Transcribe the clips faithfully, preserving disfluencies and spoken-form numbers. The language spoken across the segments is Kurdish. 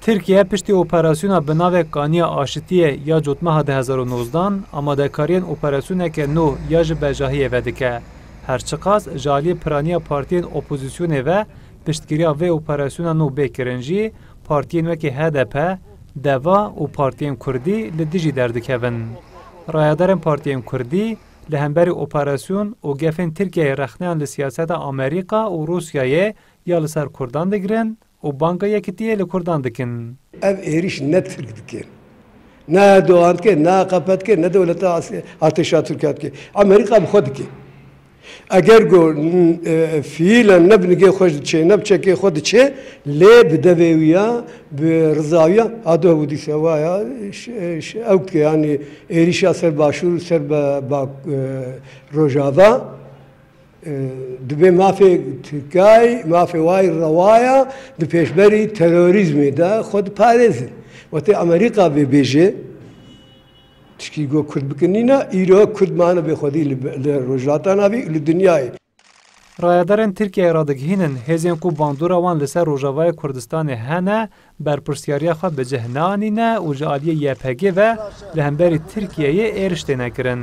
Tirkiye piştî operasyona bi navê Kaniya Aşitiyê ya cotmeha du hezar û nozdan, amadekariyên operasyoneke nû ya ji bejahiyê vedike. Her çiqas ji aliyê piraniya partiyên opozisyonê ve piştgiriya vê operasyona nû bê kirin jî, partiyên wekî H D P, Deva û partiyên kurdî li dijî derdikevin. Rayedarên partiyên kurdî li hemberî operasyon û gefên Tirkiyeyê rexneyan li siyaseta Amerîka û Rûsyayê ya li ser kurdan digirin û banga yekitiyê li kurdan dikin. Ev êrîş ne Tirk dike, ne Erdogan dike, ne A K P dike, ne dewleta As-, artêşa Tirkiye dike. Amerîka bi xwe dike. Eger ku, e, fiilen ne bi nigê xwe diçe, ne bi çekê xwe diçe, lê bi devê wî ya, bi riza wî ya, ha do ew dîse waya, ş-, ş-, ew dike, yanî êrîşa ser Başûr, ser be-, ba-, e, Rojava, e, dibê mafê Tirkiyeyê, mafê wayî rewaya, di pêşberî terorîzmê de xwe diparêzin. Wextê Amerîka vê bêje, tişkî ku Kurd bikin nîne, îro Kurd mane bê xwedî li, li Rojhilata Navî, li dinyayê. Rayedarên Tirkiyeyê radigihînin, hêzên ku bandora wan li ser Rojavayê Kurdistanê hene, berpirsyariya xwe bi cih neanîne û ji aliyê Y P G ve li hemberî Tirkiyeyê êriş têne kirin.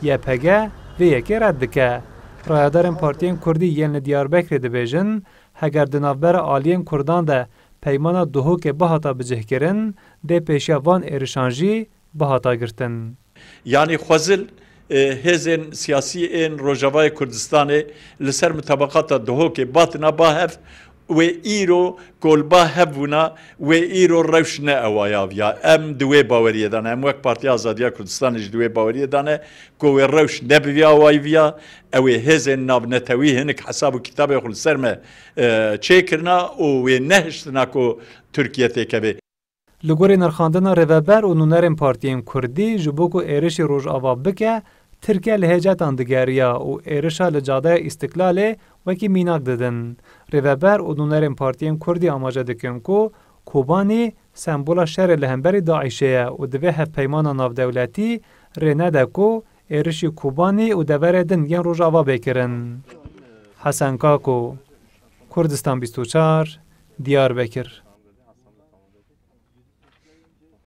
Y P G vê yekê red dike. Rayedarên partiyên kurdî yên li Diyarbekirê dibêjin, heger di navbera aliyên kurdan de peymana Duhokê bihata bicihkirin, dê pêşiya van êrişan jî bihata girtin. Yanî xwezil, e, hêzên siyasî ên Rojavayê Kurdistanê li ser mutabaqata Duhokê batina ba hev, wê îro kolba hev bûna, wê îro rewş ne ewaya viya. Em di wê baweriyê de ne. Em wek Partiya Azadiya Kurdistanê jî di wê baweriyê de ne ku wê rewş ne bi vî awayî viya. Ew ê hêzên navnetewî hinik hesab û kitabê xwe li ser me, e, çêkirina û wê nehiştina ku Tirkiye têkeve. Li gorî nirxandina rêveber û nûnerên partiyên kurdî, ji bo ku êrişî Rojava bike, Tirkiye li hêcetan digeriya û êrişa li Cadeya Îstiklalê wekî mînak didin. Rêveber û nûnerên partiyên kurdî amaje dikin ku Kobanî sembola şerê li hemberî DAIŞê ye û divê hevpeymana navdewletî rê nede ku êrişî Kobanî û deverê din yên Rojava bê kirin. Hesen Kako, Kurdistan bîst û çar, Diyarbekir.